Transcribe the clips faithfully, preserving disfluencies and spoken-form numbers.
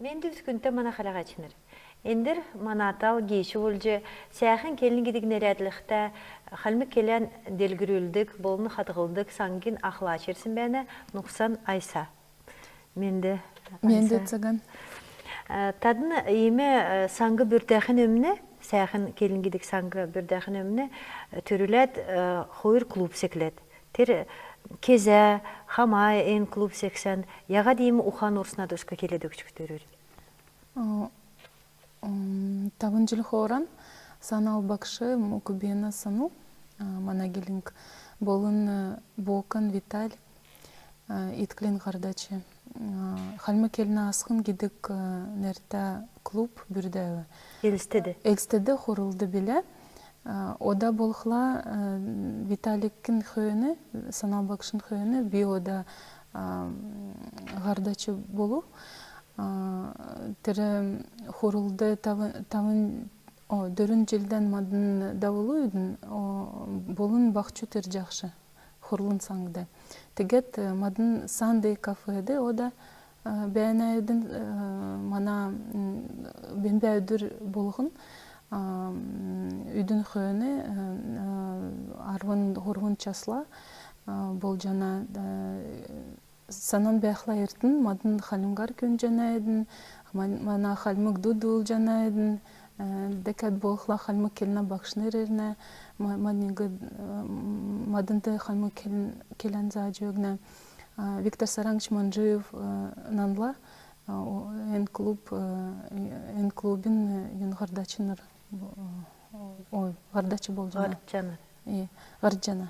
Мендвт, күндтә мана хәләһәчнр! Эндр мана тал гиич болҗ «Сәәхн келн» гидг нерәдлһтә хальмг келән делгрүлдг болн хадһлдг саңгин ахлач ирсн бәәнә Нухсан Айса. Менд, Менд, Айса. Цаган. Э, тадн иим, э, саңг бүрдәхин өмн, «Сәәхн келн» гидг саңг бүрдәхин өмн, э, түрүләд, э, хойр клуб секләт. Тер кезә, хамай эн клуб сексән, яһад иим ухан орсна туск келәд өгчкт, түрүр. Э, м, тавн җил хооран Санал багш, Мукубена Сану, э, мана гелң, болн, э, Бокан Виталь, э, Итклин һардач, э, «Хальмг келнә асхн» гидг, э, нертә клуб бүрдәв. Элстд. Элстд хурлд билә. Э, ода болхла, э, Виталикин хөөн, Санал багшин хөөн би ода, э, һардач болв. Э, тер хурлд тавн, тавн, о, дөрвн җилдән мадн давулвидн, о, болн баһчуд ирҗәхш хурлын саңд. Тегәд, э, мадн «Сандей» кафед ода, э, бәәнәвидн, э, мана, м, бембә өдр болһн, а, м, үдин хөөн, э, э, арвн һурвн часла, э, болҗана, э, санан бәәхлә иртн, мадн хальмгар күүндҗәнәвидн, ман-, мана хальмг ду дуулҗанавидн, э, дәкәд болхла хальмг келнә багшнр ирнә, ма-, маднд, э, маднд хальмг кел-, келән зааҗ өгнә. А, Виктор Сарангч Манджиев, э, нанла, а, о, эн клуб, э, эн клубин, э, юн, һардачнр, э, ой, һардач болҗана. Һардҗана. Э, һардҗана.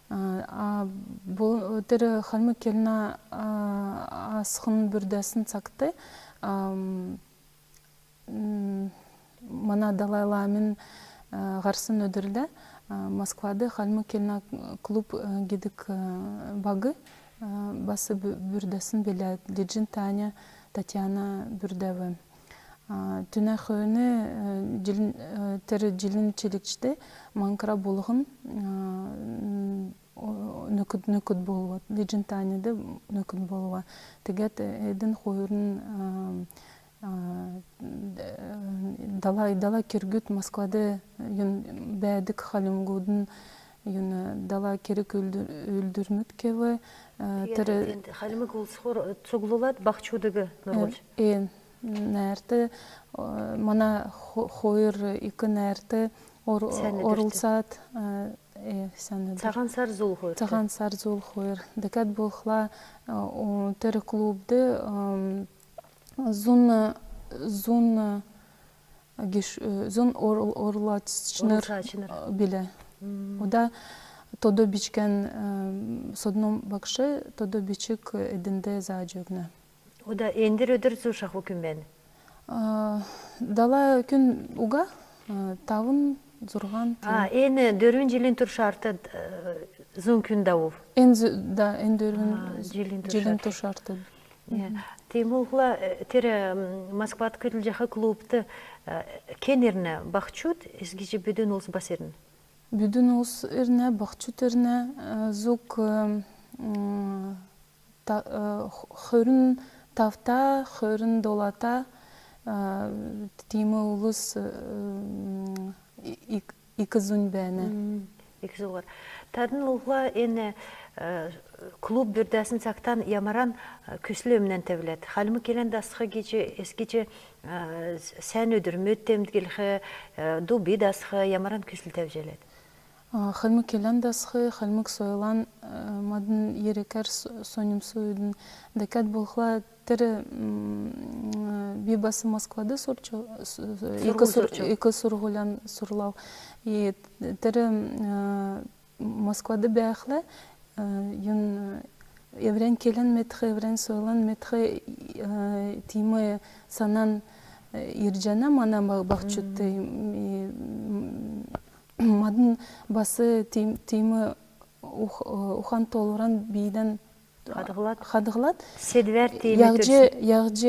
А, а, бу, тер хальмг келнә, а, асхн бүрдәсн цагт, ам, м, мана Далай ламин, а, һарсн өдрлә, а, Москвад хальмг келнә клуб, а, гидг, а, баг, а, бас бү-, бүрдәсн билә, Лиҗин Таня, Татьяна бүрдәв. А, түүнә хөөн, э, җилин, э, тер җилин чилгчд Маңкра Булһн, а, м, о, нөкд, нөкд болв, Лиҗин Таняд нөкд болв. Тегәд, э, эдн хойрн, а, а, д-, э, дала, дала кергүд Москвад, юн, бәәдг хальмгудын, юн, дала керг-үүлдвр-, үүлдврмүд кев, э, тер, тер хальмг улс хор-, цуглулад баһчудыг нурһлҗ. Э, э, нәәрт, э, мана хо-, хойр ик нәәрт ор-, орлцад, э, э, сән өдр. Цаһан Сар зул хойр. Цаһан Сар зул хойр. Дәкәд болхла, э, о, тер клубд, эм, зун, зун, э, гиш-, э, зун орл-, орлцачнр, орлцачнр, э, билә. Мм. Ода тодо бичгән, э, Содном багш тодо бичг эднд зааҗ өгнә. Ода эндр өдр зу шаху күн бәәнә? А, дала күн уга, а, тавн, зурһан. А, эн дөрвн җилин туршарт, э, зун күн давв? Эн зу-, да, эн дөрвн, а, җилин туршарт. Җилин туршарт. Э, тиим болхла, э, тер, м, Москвад көдлҗәх клубд, э, кен ирнә, баһчуд, эс гиҗ бүдүн улс бас ирнә? Бүдүн улс ирнә, баһчуд ирнә, э, зуг, э, м, та-, э, х-, хөрн тавта, хөрн долата, э, тиим улс, э, ик-, ик зунь бәәнә. Мм, ик зуһар. Тадн болхла эн, э, клуб бүрдәсн цагтан ямаран, э, күсл өмнән тәвүләт? Хальмг келән дасх гиҗ, эс гиҗ, э, с-, сән өдрмүд темдглх, э, ду би дасх, ямаран күсл тәвҗәләт? А, хальмг келән дасх, хальмг сойлан, э, мадн йир икәр с-, соньмсувидн. Дәкәд болхла тер, м, би бас Москвад сурч-, с-, с-, ик сур-, сурчу, ик сурһулян сурлав. И тер, м, э, Москвад бәәхлә, э, юн, э, эврән келән медх, эврән сойлан медх, э, тиим санан, э, ирҗәнә мана ба-, баһчудт, э, м, мадн бас тиим, тиим ух-, э, ухан-тоолвран бийдән хадһлад. Хадһлад. Седвәр тиим яһҗ, төрсн. Яһҗ,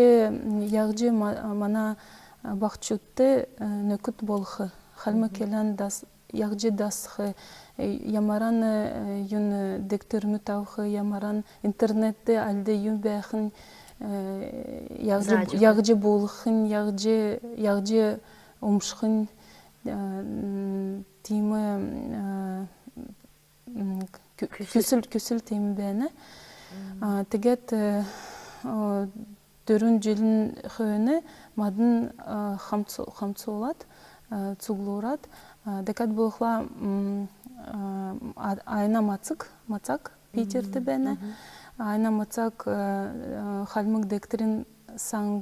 яһҗ ма-, мана баһчудт, э, нөкд болх. Хальмг келән дас-, яһҗ дасх, э, ямаран, э, юн, э, дегтрмүд авх, ямаран интернетд альд юм бәәхнь, э, яһҗ, яһҗ болхинь, яһҗ, яһҗ умшхинь, э, м, тиим, э, м, кү-, күсл, күсл тиим бәәнә. А, тегәд, э, о, дөрвн җилин хөөн мадн, а, хамц-, хамцулад, а, цуглурад, а, дәкәд болхла, м, а, а-, Айна Мацак, Мацак Питерт бәәнә. Айна Мацак, э, э, хальмг дегтрин саң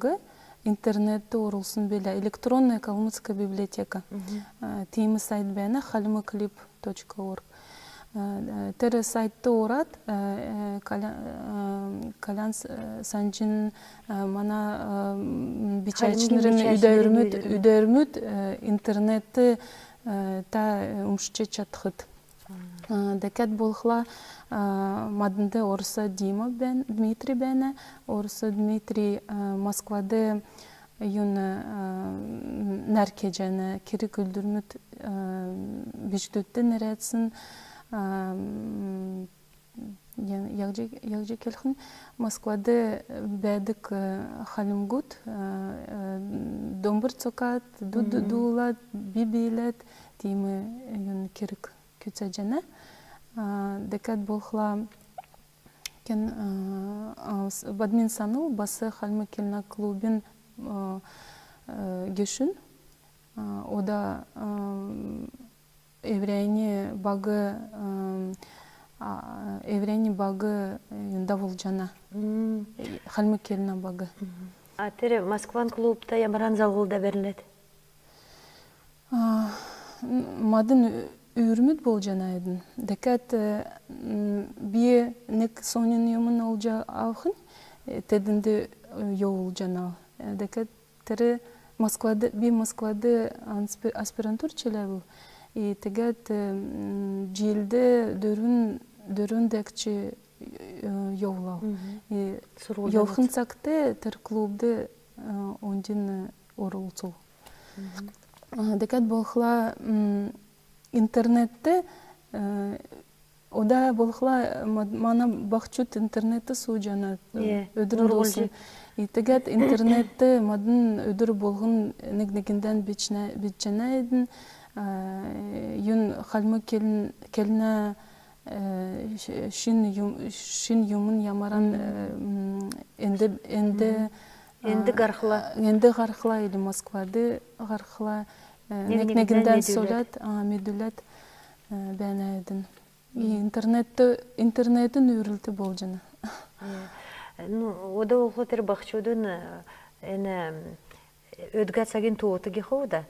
интернетд орулсн билә, электронная калмыцкая библиотека. Э, тиим сайт бәәнә, хальмг клип точка орг. Э, э, тер сайтд орад, э, э, Коля-, э, Колян С-, э, Санҗин, э, мана, э, м, бичәчнрин, бичәчнрин үдәрмүд, үдәрмүд, үдәрмүд, э, интернетд, э, та, э, умшҗ чадхт. Э, дәкәд болхла, э, маднд орс Дима бәән-, Дмитрий бәәнә, орс Дмитрий, э, Москвад юн, э, нәр кеҗәнә, керг-үүлдврмүд, э, бичкдүдт нерәдсн, э, м, я-, яһҗ, яһҗ келхнь, Москвад бәәдг, э, хальмгуд, э, э, домбр цокад, дуд дуулад, би бииләд, тиим, э, юн керг күцәҗәнә. А, дәкәд болхла, кен, а, а, с-, Бадмин Санл бас хальмг келнә клубин, а, э, гешүн. А, ода, а, эврәннь баг, а, а, эврәннь баг, э, давулҗана. Хальмг келнә баг. А тер Москван клубта ямаран залһлда бәрләт? А, м, мадн үүрмүд болҗанавидн. Дәкәд, э, м, би нег соньн юмн олҗ авхнь, э, теднд, э, йовулҗанав. Э, дәкәд тер Москвад, би Москвад аспи-, аспирантур чиләвлв. И тегәд, э, м, җилд дөрвн, дөрвн дәкҗ, э, йовлав. И йовхин цагт тер клубд, э, оньдин орлцв. А, дәкәд болхла, м, интернетд, э, ода болхла, э, мад-, мана баһчуд интернетд сууҗана, э, өдрин дооһин. И тегәд интернетд мадн өдр болһн нег-негндән бичнә-, бичҗәнәвидн, э, юн хальмг келн-, келнә э, ш-, шин юм-, шин юмн ямаран, э, м, энд, энд, энд, а, һархла. Энд һархла или Москвад һархла, э, нег-негндән соляд, а, медүләд, э, бәәнәвидн. И интернетд, интернетин үүрлт болҗана. Э, ну, ода болхла тер баһчудын, э, эн, м, өдгә цагин тоот гихв да.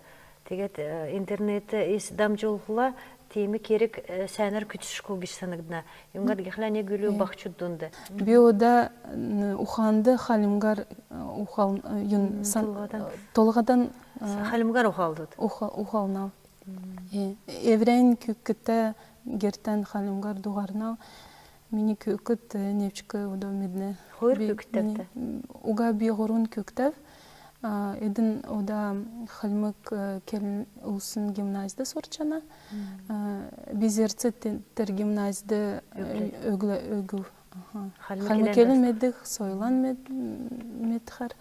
Тегәд, э, интернетд эс дамҗулхла, тиим керг, э, сәәнәр күцшго гиҗ сангдна. Юңгад гихлә нег үлү баһчуд дунд. Би ода, н-, уханд хальмгар, э, ухал-, э, юн сан-, толһадан, э, хальмгар ухалдг. Уха-, ухалнав. Э, эврән күүкдтә гертән хальмгар дуһарнав. Мини күүкд, э, невчк ода меднә. Хойр күүкдтәвт? Уга би һурвн күүкдтәв. А, эдн ода хальмг, э, келн улсин гимназьд сурчана. А, би зерцд те-, тер гимназьд, э, өглә-, өгв. Аха. Хальмг келн медх, сойлан мед-, медхәр.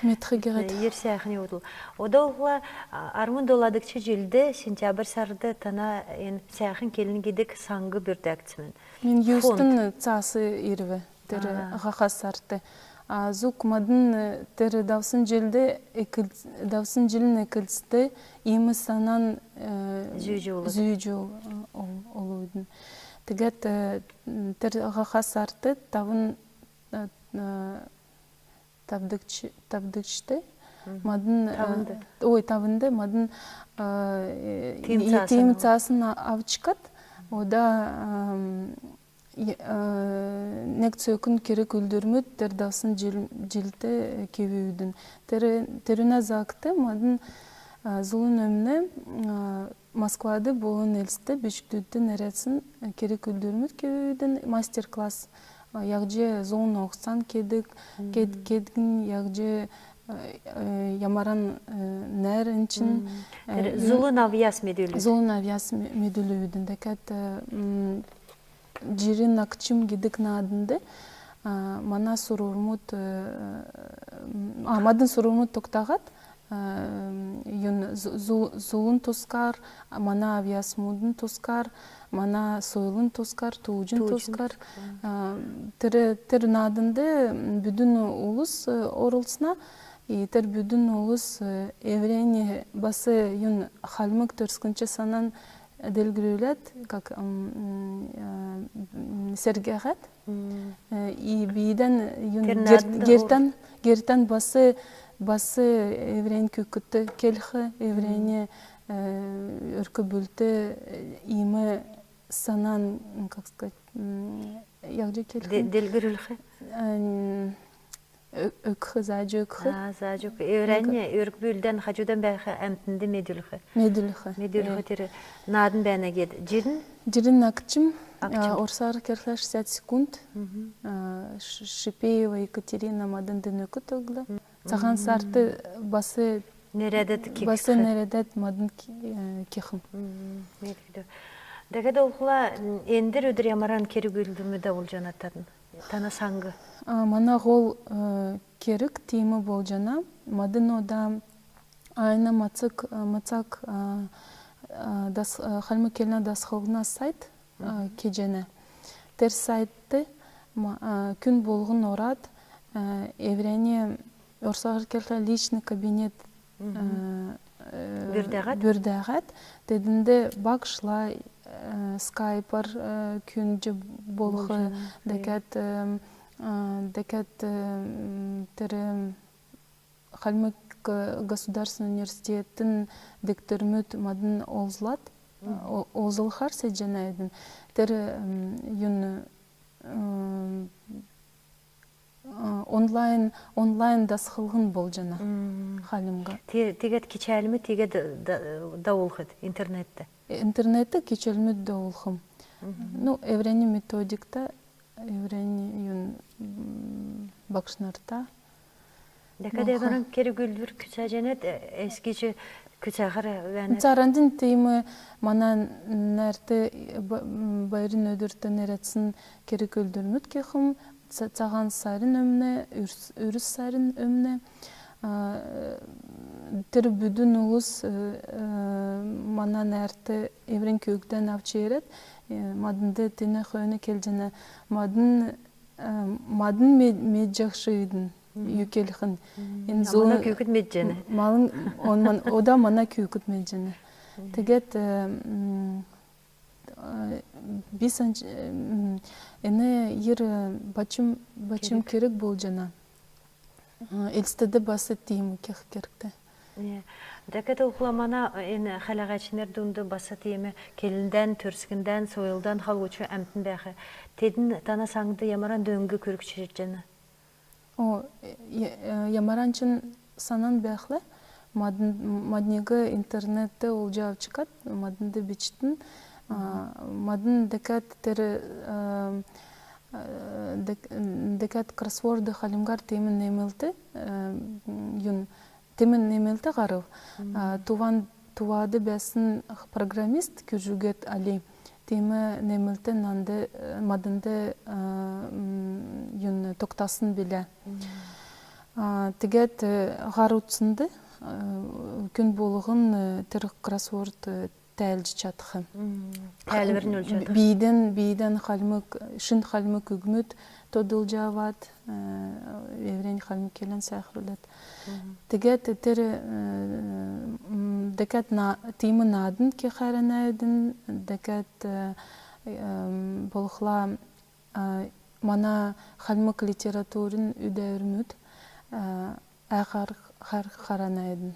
Медх гиһәд. Йир сәәхн йовдл. Ода болхла, а, арвн доладгч җилд сентябрь сард тана эн сәәхн келн гидг саң бүрдәгдсмн. Мин йисдгч цаас ирв, тер һаха сард. А зуг мадн, э, тер давсн җилд эклц-, давсн җилин эклцд иим санан, э, зүүҗ, зүүҗ ол-, олвидн. Тегәд, э, тер һаха сард тавн, э, э, тавдгч, тавдгчд мадн, э, тавнд. Ой, тавнд мадн, э, тиим цаасн, тиим цаасн авчкад, ода, эм, и, э, нег цөөкн керг-үүлдврмүд тер давсн җил-, җилд, э, кевүвидн. Тер, терүнә цагт мадн, э, зулын өмн, э, Москвад болн Элстд бичкдүдт нерәдсн, э, керг-үүлдврмүд кевүвидн, мастер-класс, э, яһҗ зун һовһцан кедг, кед-, кедгнь яһҗ, э, э, ямаран, э, нәр энчн, э, зулын авъяс медүлв. Зулын авъяс ме-, медүлвидн. Дәкәд, э, м, «Җирн агчм» гидг нааднд, А, мана сурврмуд, э, м, а, мадн сурврмуд тогтаһад, э, м, юн зу-, зу-, зулын тускар, а, мана авъясмудын тускар, мана сойлын тускар, тууҗин тускар. А, тер, тер нааднд, м, бүдүн улс, э, орлцна, и тер бүдүн улс, э, эврәннь бас, э, юн хальмг төрскнч санан делгрүләд, как, м, м, э, м, сергәһәд. Э, и бийдән юн гертән, гертән бас, бас эврәннь күүкдт келх, эврәннь, э, өрк-бүлд, э, иим санан, м, как сказать, м, яһҗ келх? Делгрүлх. Э, н-, ө-, өгх, зааж өгх. А, зааж өгх. Эврәннь өрк-бүлдән, хаҗудан бәәх әмтнд медүлх. Медүлх. Медүлх, э, тер наадн бәәнә гиһәд. Җирн? Җирн агчм. Агчм. А, орсар келхлә шестьдесят секунд. А, Ш-, Шипеева Екатерина маднд нөкд өгла. Цаһан сарт бас нерәдәд кехм. Бас нерәдәд мадн ке-, э, кехм. Дәкәд болхла, м, эндр өдр ямаран керг-үүлдврмүд болҗана тадн? Тана саң. А, мана һол, э, керг тиим болҗана. Мадн ода Айна Мацг, э, Мацг, э, э, дас-, э, хальмг келнә дасхлһна сайт, э, кеҗәнә. Тер сайтд ма-, э, күн болһн орад, э, эврәннь орсар келхлә личный кабинет, э, э, бүрдәһәд. Бүрдәһәд. Теднд багшла, э, скайпар, э, күүндҗ болх. Болҗана. Дәкәд, э, э, дәкәд, э, тер, э, Хальмг государственн университетин дегтрмүд мадн олзлад, о-, олзлхар седҗәнәвидн. Тер, м, юн, м, а, онлайн, онлайн дасхлһн болҗана хальмгар. Те-, тегәд кичәлмүд тегәд да-, да-, давулхт интернетд? Интернетд кичәлмүд давулхмн. Ну, эврәннь методикта, эврәннь юн, м, багшнрта. Дәкәд ямаран керг-үүлдвр күцәҗәнәт, э, эс гиҗ күцәхәр бәәнәт? Цааранднь тиим мана нертә б-, м, байрин өдрт нерәдсн керг-үүлдврмүд кехм, ца-, Цаһан сарин өмн, Үрс-, Үрс сарин өмн. А, тер бүдүн улс, э, э, мана нертә эврән күүкдән авч ирәд, э, маднд тиим хөөн келҗәнә, мадн, э, мадн мед-, медҗәхшвидн, ю келхин. Эн зул-, мана күүкд медҗәнә. Малын, он ман-, ода мана күүкд медҗәнә. Тегәд, э, м, э, би санҗ-, э, м, эн йир, э, бачм, бачм керг болҗана. Э, Элстд бас тиим кех кергтә. Дәкәд болхла мана, э, эн хәләһәчнр дунд бас тиим келндән, төрскндән, сойлдан халхуч әмтн бәәх. Тедн тана саңд ямаран дөң күргҗ чадҗана? О, э, э, ямаран чигн санан бәәхлә, мадн-, мадниг интернетд олҗ авчкад, маднд бичтн, а, мадн дәкәд тер, э, э, дәк-, дәкәд кроссворд хальмгар тиим немлт, э, юн, тиим немлт һарв. А, Туван, Тувад бәәсн программист Күрҗүгәд Али тиим немлт нанд, э, маднд, э, м, юн тогтасн билә. А, тегәд, э, һар утснд, э, күн болһн, э, тер кроссворд, э, тәәлҗ чадх. Тәәлврнь олҗ чадх. Бийдән, бийдән хальмг, шин хальмг үгмүд тодлҗ авад, э, эврәннь хальмг келән сәәхрүләд. Тегәд тер, э, м, дәкәд на-, тиим наадн кехәрәнәвидн, дәкәд, э, эм, болхла, э, мана хальмг литературин үүдәврмүд, э, ә хар-, хар-, харәнәвидн.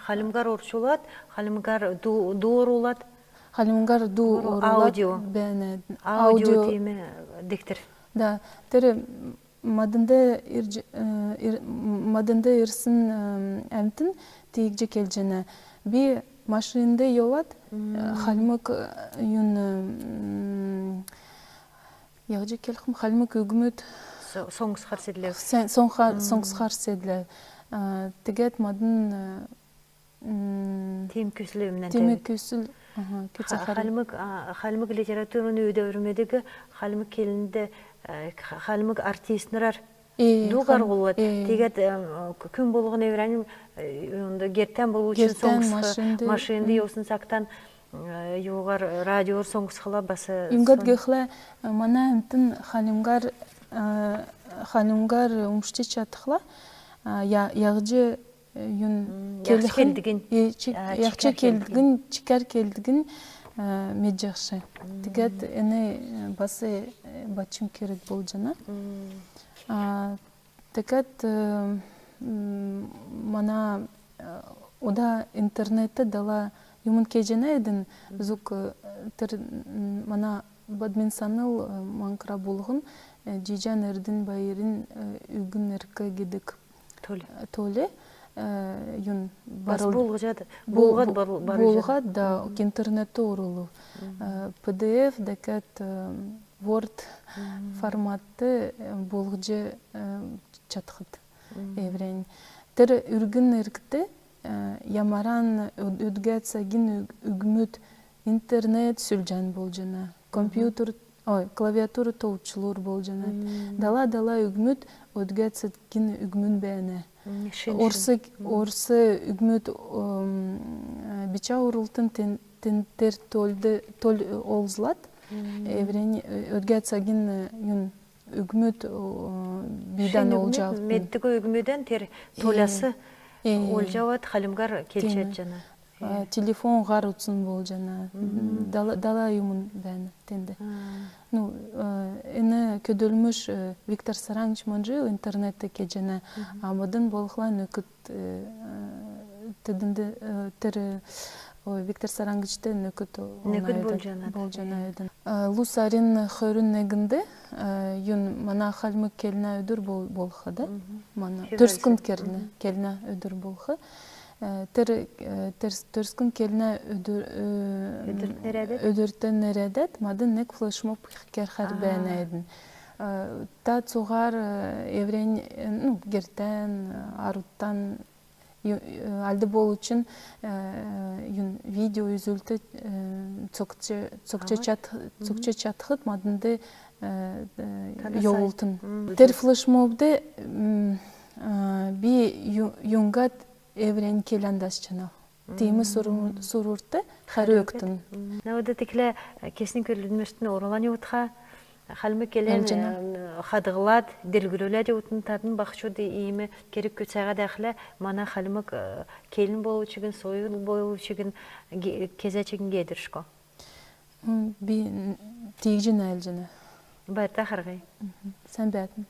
Хальмгар орчулад, хальмгар ду-, ду орулад. Хальмгар ду орулад. Аудио. Бәәнәвидн. Аудио. Аудио тиим дегтр. Да, тер, м, маднд ирҗ-, э, ир-, м, маднд ирсн, э, әмтн тиигҗ келҗәнә. Би машинд йовад, э, хальмг, э, юн, э, м, яһҗ келхм, хальмг үгмүд со-, соңсхар седләв. Соңсхар, соңсхар седләв. А, тегәд мадн, э, м, тиим күсл өмнән тәвв. Тиим күсл, аһа, күцәхәр. Хальмг, а, хальмг литературин үүдәврмүдиг хальмг келнд Хальмг артистнрар дуг арһулад. Тегәд күн болһн эврәннь гертән болв чигн соңсх, машинд йовсн цагтан юуһар, радиор соңсхла бас. Юңгад гихлә, мана әмтн хальмгар, хальмгар умшҗ чадхла, яһҗ юн келхин, яһҗ келдгинь, чикәр келдгинь медҗәхш. Тегәд эн бас бачм керг болҗана. Тегәд мана ода интернетд дала юмн кеҗәнәвидн, зуг тер мана Бадмин Санл Маңкра Булһн Җиҗән Эрдни-Байрин үгн эрк гидг толь юн бас болһад, болһад, да, интернетд орулв. П Д Ф дәкәд Word форматд болһҗ чадхт эврәннь. Тер үгн эркд ямаран өдгә цагин үгмүд интернет сүлҗән болҗана, компьютер, ой, клавиатур товчлур болҗана. Дала-дала үгмүд, өдгә цагин үгмүд бәәнә. Орс, орс үгмүд бичә орултн, тен тер тольд, толь олзлад эврәннь өдгә цагин юн үгмүд бийдән олҗ автн. Меддг үгмүдән тер толяс олҗ авад хальмгар келҗ чадҗана. Телефон һар утсн болҗана. Дала, дала юмн бәәнә тенд. Ну, эн көдлмш Виктор Сарангич Манҗиев интернетд кеҗәнә. Амдн болхла нөкд теднд, тер, ой, Виктор Сарангичд нөкд, нөкд болҗана. Болҗана эдн. Лу сарин хөрн негнд юн мана хальмг келнә өдр болх да. Мана төрскн келнә, келнә өдр болх. Тер, тер, төрскн келнә өдр, өдрт нерәдәд, мадн нег флешмоб кехәр бәәнә эдн. Та цуһар эврәннь, ну, гертән, арудтан, альд болвчн юн видео үзүлт цокҗ, цокҗ чад, цокҗ чадхт маднд йовултн. Тер флешмобд би юңгад эврәннь келән дасчанав. Тиим сурврт хәрү өгтн. Нәвд тиклә кесн көдлмштн орулан йовтха, хальмг келән хадһлад, делгрүләд йовтн. Тадн баһчуд иим керг күцәһәд бәәхлә, мана хальмг келн болв чигн, сойл болв чигн, кезә чигн геедршго. Би тиигҗ нәәлҗәнә. Байрта харһий. Сән бәәтн.